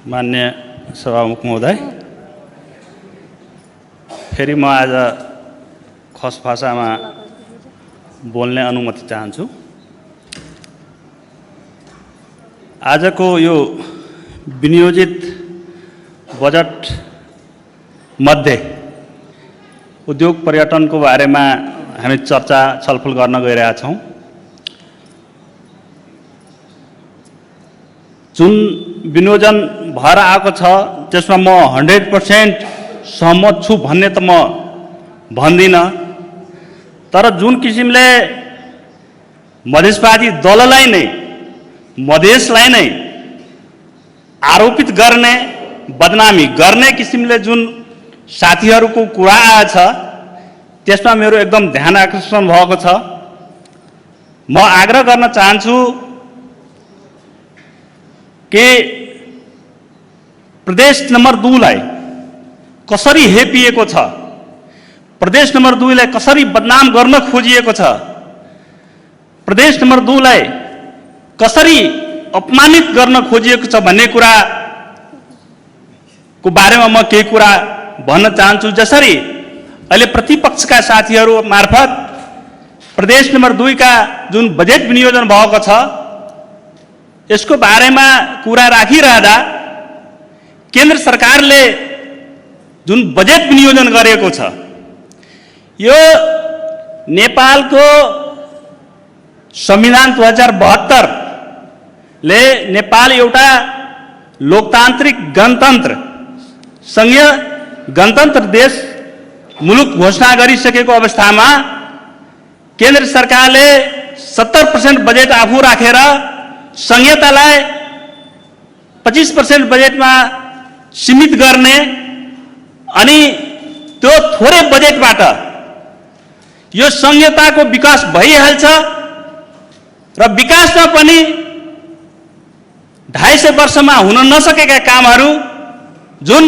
मान्य सभामुख महोदय, फेरि म आज खस भाषामा बोल्ने अनुमति चाहन्छु। आजको यो विनियोजित बजेट मध्ये उद्योग पर्यटनको बारेमा हामी चर्चा छलफल गर्न गइरहेका छौँ। जुन विनियोजन भएर आएको छ त्यसमा म 100% सहमत छु भन्ने त म भन्दिनँ, तर जुन किसिमले मधेसवादी दललाई नै मधेसलाई नै आरोपित गर्ने बदनामी गर्ने किसिमले जुन साथीहरूको कुरा आएछ त्यसमा मेरो एकदम ध्यान आकर्षण भएको छ। म आग्रह गर्न चाहन्छु कि प्रदेश नम्बर 2 लाई कसरी हेपिएको छ, प्रदेश नम्बर 2 लाई कसरी बदनाम गर्न खोजिएको छ, प्रदेश नम्बर 2 लाई कसरी अपमानित गर्न खोजिएको छ भन्ने कुरा को बारेमा म केही कुरा भन्न चाहन्छु। जसरी अहिले प्रतिपक्षका साथीहरू मार्फत प्रदेश नम्बर 2 का जुन बजेट विनियोजन भएको छ यसको बारेमा कुरा राखिरहँदा केन्द्र सरकारले जुन बजेट विनियोजन गरेको छ यो नेपालको संविधान 2072 ले नेपाल एउटा लोकतान्त्रिक गणतन्त्र संघीय गणतन्त्र देश मुलुक घोषणा गरिसकेको अवस्थामा केन्द्र सरकारले 70% बजेट आफू राखेर संहितालाई 25% बजेटमा सीमित गर्ने अनि त्यो थोरै बजेटबाट यो संहिताको विकास भइहाल्छ र विकासमा पनि 250 वर्षमा हुन नसकेका कामहरू जुन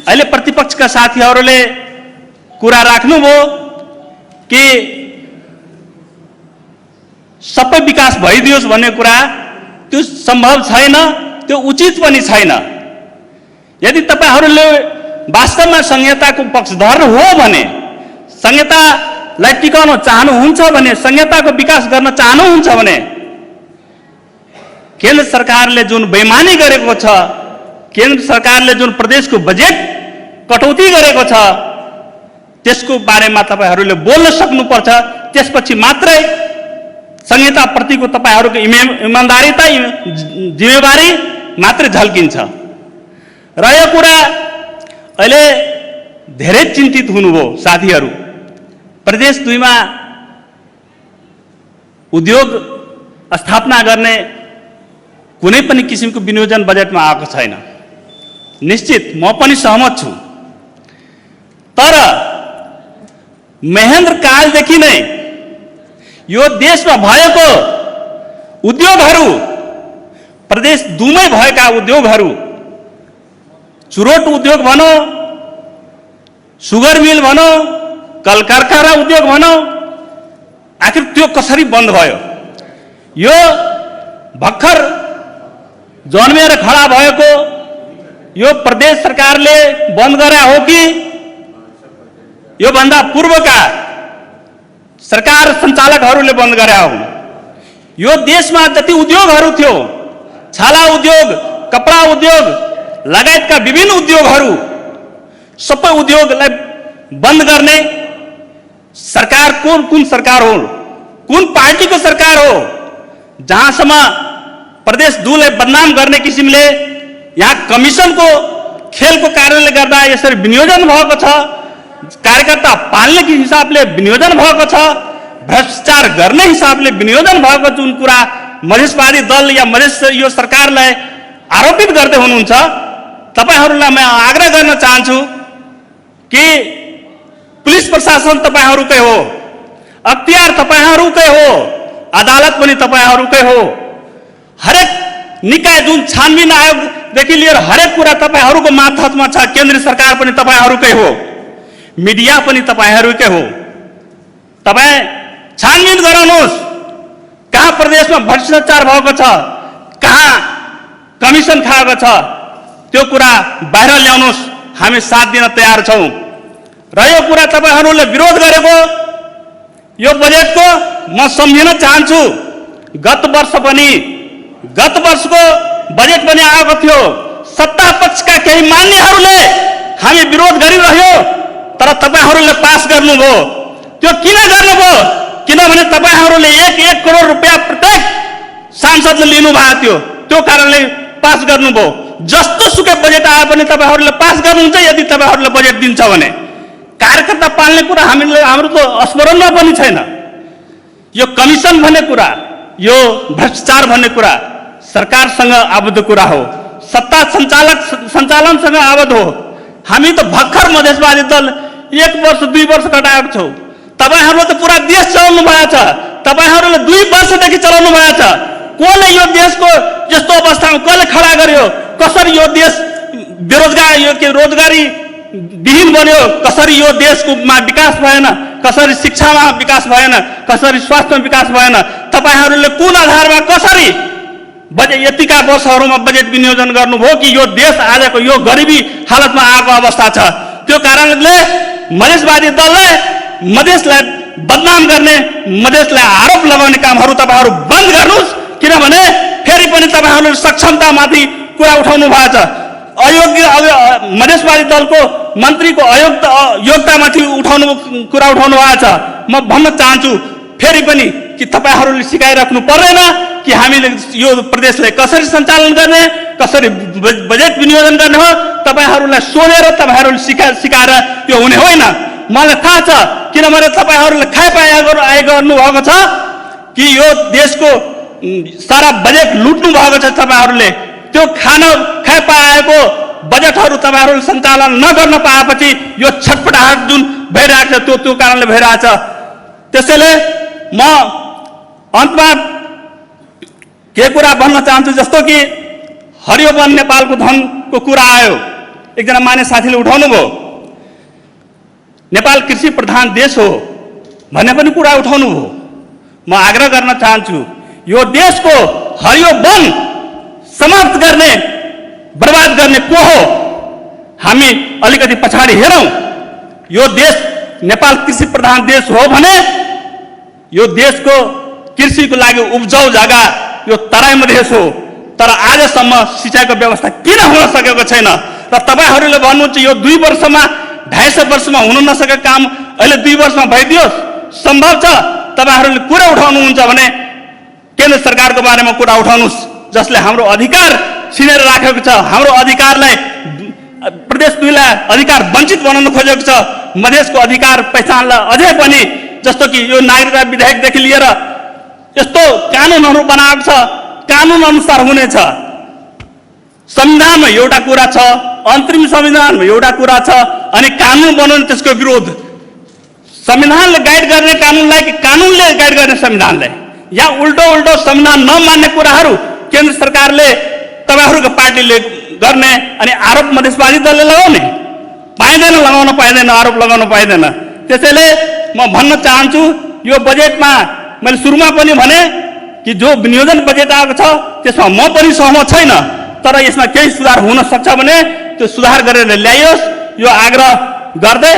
अहिले प्रतिपक्षका साथीहरूले कुरा राख्नुभयो कि सबै विकास भइदियोस् भन्ने कुरा, त्यो सम्भव छैन, त्यो उचित पनि छैन। यदि तपाईहरूले वास्तवमा संहिताको पक्षधर हो भने, संहितालाई टिकाउन चाहनुहुन्छ भने, संहिताको विकास गर्न चाहनुहुन्छ भने केन्द्र सरकारले जुन बेइमानी गरेको छ, केन्द्र सरकारले जुन प्रदेशको बजेट कटौती गरेको छ त्यसको बारेमा तपाईहरूले बोल्न सक्नुपर्छ। त्यसपछि मात्रै संहिता प्रतिको तपाईहरूको इमानदारीता जिम्मेवारी मात्रै झल्किन्छ। र यो कुरा अहिले धेरै चिन्तित हुनुभयो साथीहरू। प्रदेश 2 मा उद्योग स्थापना गर्ने कुनै पनि किसिमको विनियोजन बजेटमा आएको छैन। निश्चित म पनि सहमत छु, तर महेन्द्र कालदेखि नै यो देशमा भएको उद्योगहरू, प्रदेश 2 मै भएका उद्योगहरू, चुरोट उद्योग भनौँ, सुगर मिल भनौँ, कल कारखाना उद्योग भनौँ, आखिर त्यो कसरी बन्द भयो? यो भर्खर जन्मेर खडा भएको यो प्रदेश सरकारले बन्द गरे हो कि यो भन्दा पूर्वका सरकार सञ्चालकहरूले बन्द गरे हो? यो देशमा जति उद्योगहरू थियो, छाला उद्योग, कपडा उद्योग लगायतका विभिन्न उद्योगहरू, सबै उद्योगलाई बन्द गर्ने सरकार कुन सरकार हो, कुन पार्टीको सरकार हो? जहाँसम्म प्रदेश 2 लाई बदनाम गर्ने किसिमले यहाँ कमिसनको खेलको कारणले गर्दा यसरी विनियोजन भएको छ, कार्यकर्ता पाल्ने हिसाबले विनियोजन भएको छ, भ्रष्टाचार गर्ने हिसाबले विनियोजन भएको जुन कुरा मधेसवादी दल या मधेस यो सरकारलाई आरोपित गर्दै हुनुहुन्छ, तपाईहरूलाई म आग्रह गर्न चाहन्छु कि पुलिस प्रशासन तपाईहरूकै हो, अख्तियार तपाईहरूकै हो, अदालत पनि तपाईहरूकै हो, हरेक निकाय जुन छानबिन आयोगदेखि लिएर हरेक कुरा तपाईहरूको मातहतमा छ। केन्द्र सरकार पनि तपाईहरूकै हो, मिडिया पनि तपाईहरूकै हो। तपाई छानबिन गराउनुहोस्, कहाँ प्रदेशमा भ्रष्टाचार भएको छ, कहाँ कमिसन खाएको छ त्यो कुरा बाहिर ल्याउनुस्, हामी साथ दिन तयार छौं। र यो कुरा तपाईहरूले विरोध गरेको यो बजेटको म सम्झिन चाहन्छु। गत वर्षको बजेट पनि आएको थियो। सत्ता पक्षका केही मान्यहरूले हामी विरोध गरिरह्यो, तर तपाईहरूले पास गर्नुभयो। त्यो किन गर्नुभयो? किनभने तपाईहरूले 1-1 करोड रुपैयाँ प्रत्येक सांसदले लिनु भएको थियो, त्यो कारणले पास गर्नुभयो। जस्तो सुकै बजेट आए पनि तपाईहरूले पास गर्नुहुन्छ यदि तपाईहरूले बजेट दिन्छ भने। कार्यकर्ता पाल्ने कुरा हाम्रो त स्मरणमा पनि छैन। यो कमिसन भन्ने कुरा, यो भ्रष्टाचार भन्ने कुरा सरकारसँग आबद्ध कुरा हो, सत्ता सञ्चालनसँग आबद्ध हो। हामी त भर्खर मधेसवादी दल 1 वर्ष 2 वर्ष कटाएको छौँ। तपाईहरूले त पुरा देश चलाउनु भएको छ, तपाईहरूले 2 वर्षदेखि चलाउनु भएको छ। कसले यो देशको यस्तो अवस्थामा कसले खडा गर्यो? कसरी यो देश रोजगारी विहीन बन्यो? कसरी यो देशमा विकास भएन? कसरी शिक्षामा विकास भएन? कसरी स्वास्थ्यमा विकास भएन? तपाईहरूले कुन आधारमा कसरी यतिका वर्षहरूमा बजेट विनियोजन गर्नुभयो कि यो देश आजको यो गरिबी हालतमा आएको अवस्था छ? त्यो कारणले मधेसवादी दलले मधेसलाई बदनाम गर्ने, मधेसलाई आरोप लगाउने कामहरू तपाईहरू बन्द गर्नुहोस्। किनभने फेरि पनि तपाईहरूले सक्षमतामाथि कुरा उठाउनु भएको छ। अयोग्य मधेसवादी दलको मन्त्रीको योग्यतामाथि कुरा उठाउनु भएको छ। म भन्न चाहन्छु फेरि पनि कि तपाईहरूले सिकाइराख्नु पर्दैन कि हामीले यो प्रदेशलाई कसरी सञ्चालन गर्ने, कसरी बजेट विनियोजन गर्ने हो। तपाईहरूलाई सोधेर तपाईहरूले सिकाएर यो हुने होइन। मलाई थाहा छ, किनभने तपाईहरूले खाइपाइ गर्नुभएको छ कि यो देशको सारा बजेट लुट्नु भएको छ तपाईहरूले। त्यो खाइपाएको बजेटहरू तपाईहरूले सञ्चालन नगर्न पाएपछि यो छटपटाहट जुन भइरहेको छ त्यो कारणले भइरहेछ। त्यसैले म अन्तमा के कुरा भन्न चाहन्छु, जस्तो कि हरियो वन नेपालको धनको कुरा आयो, एकजना मान्य साथीले उठाउनु भयो। नेपाल कृषि प्रधान देश हो भन्ने पनि कुरा उठाउनु भयो। म आग्रह गर्न चाहन्छु, यो देशको हरियो वन समाप्त गर्ने, बर्बाद गर्ने को हो? हामी अलिकति पछाडि हेरौं। यो देश नेपाल कृषि प्रधान देश हो भने यो देशको कृषिको लागि उब्जाउ जग्गा यो तराई मधेस हो, तर आजसम्म सिँचाइको व्यवस्था किन हुन सकेको छैन? र तपाईहरूले भन्नुहुन्छ यो 2 वर्षमा 250 वर्षमा हुन नसकेको काम अहिले 2 वर्षमा भइदियोस्, सम्भव छ? तपाईहरूले कुरा उठाउनुहुन्छ भने केन्द्र सरकारको बारेमा कुरा उठाउनुहोस्, जसले हाम्रो अधिकार छिनेर राखेको छ। हाम्रो अधिकारलाई प्रदेश 2लाई अधिकार वञ्चित बनाउन खोजेको छ। मधेसको अधिकार पहिचानलाई अझै पनि, जस्तो कि यो नागरिकता विधेयकदेखि लिएर यस्तो कानुनहरू बनाएको छ, कानुन अनुसार हुनेछ। संविधानमा एउटा कुरा छ, अन्तरिम संविधानमा एउटा कुरा छ, अनि कानुन बनाउने त्यसको विरोध। संविधानले गाइड गर्ने कानुनलाई कि कानुनले गाइड गर्ने संविधानलाई? या उल्टो संविधान नमान्ने कुराहरू केन्द्र सरकारले तपाईहरूको पार्टीले गर्ने अनि आरोप मधेसवादी दलले लगाउने पाइँदैन, लगाउन पाइँदैन, आरोप लगाउन पाइँदैन। त्यसैले म भन्न चाहन्छु, यो बजेटमा मैले सुरुमा पनि भने कि जो विनियोजन बजेट आएको छ त्यसमा म पनि सहमत छैन, तर यसमा केही सुधार हुन सक्छ भने त्यो सुधार गरेर ल्याइयोस्, यो आग्रह गर्दै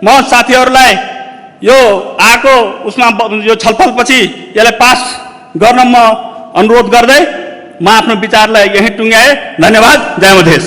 म साथीहरूलाई यो आएको उसमा यो छलफलपछि यसलाई पास गर्न म अनुरोध गर्दै म आफ्नो विचारलाई यही टुङ्ग्याए। धन्यवाद। जय मधेस।